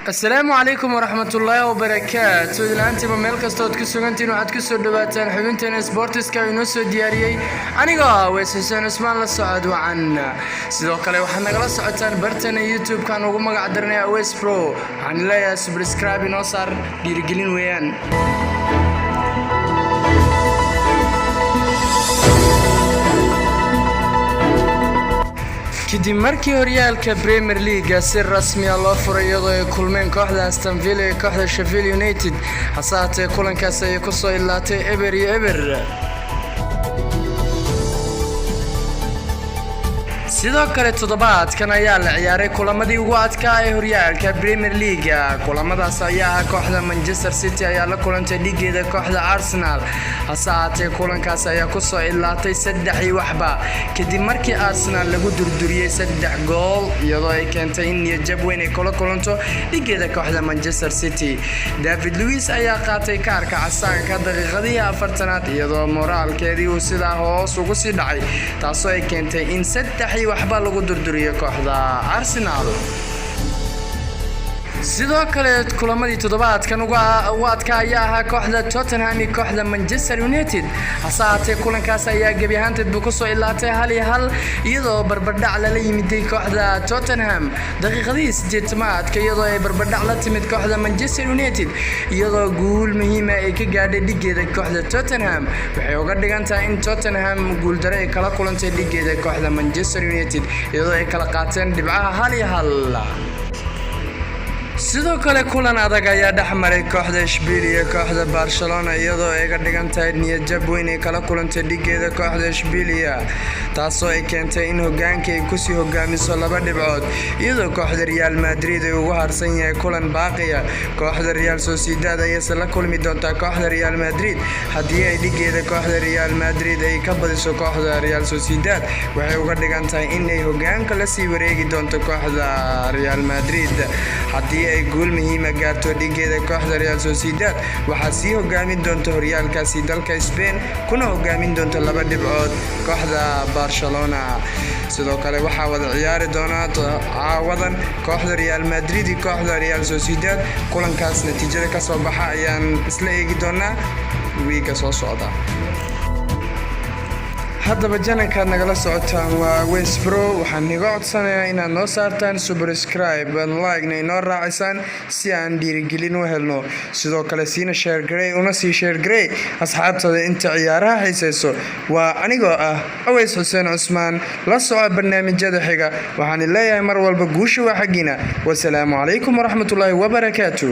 Asalaamu calaykum waraxmatullaahi wabarakaatu. Idlaantiiba meel kastood ku sugantihiin, waxaad ku soo dhawaataan xubinteena sboortiska inoo soo diyaariyey anigoo ah Weys Xuseen Cusmaan. La socod wacan. Sidoo kale waxaad nagala socotaan bartana YouTube-kan ugu magac darnay Aweys Pro. Waxaan leeyahay subscribe inoo saar, dhiirigelin weeyaan. Kadib markii horyaalka Premier League-ga si rasmiya loo furay, iyadoo ay kulmeen kooxda Aston Villa iyo kooxda Sheffield United, hase haatee kulankaas ayay kusoo ilaatay 0-0. Sidoo kale toddobaadkan ayaa la ciyaaray kulamadii ugu adkaa ee horyaalka Premier League-ga. Kulamadaas ayaa ah kooxda Manchester City ayaa la kulantay dhigeeda kooxda Arsenal, hase haatee kulankaas ayaa kusoo ilaatay 3-0, kadib markii Arsenal lagu durduriyey saddex gool, iyadoo ay keentay in niyadjab weyn ay kula kulanto dhigeeda kooxda Manchester City. David Luiz ayaa qaatay kaarka casaanka daqiiqadihii 40aad, iyadoo moraalkeedii uu sidaa hoos ugu sii dhacay, taasoo ay keentay in 3-0 lagu durduriyo kooxda Arsenal. Sidoo kale kulamadii toddobaadkan ugu adka ayaa ahaa kooxda Tottenham iyo kooxda Manchester United, hase haatee kulankaas ayaa gebi ahaanteedba kusoo ilaatay 1-1, iyadoo barbardhac lala yimiday kooxda Tottenham daqiiqadihii 80aadka, iyadoo ay barbardhac la timid kooxda Manchester United, iyadoo guul muhiima ay ka gaadhay dhigeeda kooxda Tottenham. Waxay uga dhigan tahay in Tottenham guuldaro ay kala kulantay dhigeeda kooxda Manchester United, iyadoo ay kala qaateen dhibcaha 1-1. Sidoo kale kulan adag ayaa dhex maray kooxda Ishbilia iyo kooxda Barcelona, iyadoo ay ga dhigan tahay niyadjab weyn ay kala kulantay dhigeeda kooxda Ishbilia, taasoo ay keentay in hogaanka ay kusii hogaamiso laba dhibcood, iyadoo kooxda Real Madrid ay ugu harsan yahay kulan baaqiya. Kooxda Real Sociedad ayase la kulmi doontaa kooxda Real Madrid. Haddii ay dhigeeda kooxda Real Madrid ay ka badiso kooxda Real Sociedad, waxay uga dhigan tahay inay hogaanka lasii wareegi doonto kooxda Real Madrid. Haddii ay guul muhiima gaarto dhigeeda kooxda Real Sociedad, waxaa sii hogaamin doonta horyaalkaasi dalka Spain, kuna hogaamin doonta laba dhibcood kooxda Barcelona. Sidoo kale waxaa wada ciyaari doonaa caawadan kooxda Real Madrid iyo kooxda Real Sociedad. Kulankaas natiijada kasoo baxa ayaan isla eegi doonaa wiiga soo socda. Haddaba channel-kaad nagala socotaan waa Westbro. Waxaan iga codsanayaa inaad noo saartaan subscribe, like-na inoo raacisaan si aan dhiirigelin u helno. Sidoo kale siina share garey, una sii share garey asxaabtada inta ciyaaraha xiiseyso. Waa anigoo ah Aweys Xuseen Cusmaan. La soco barnaamijyada xiga. Waxaan leeyahay mar walba guusha waa xaggiina. Wasalaamu calaykum waraxmatullaahi wabarakaatu.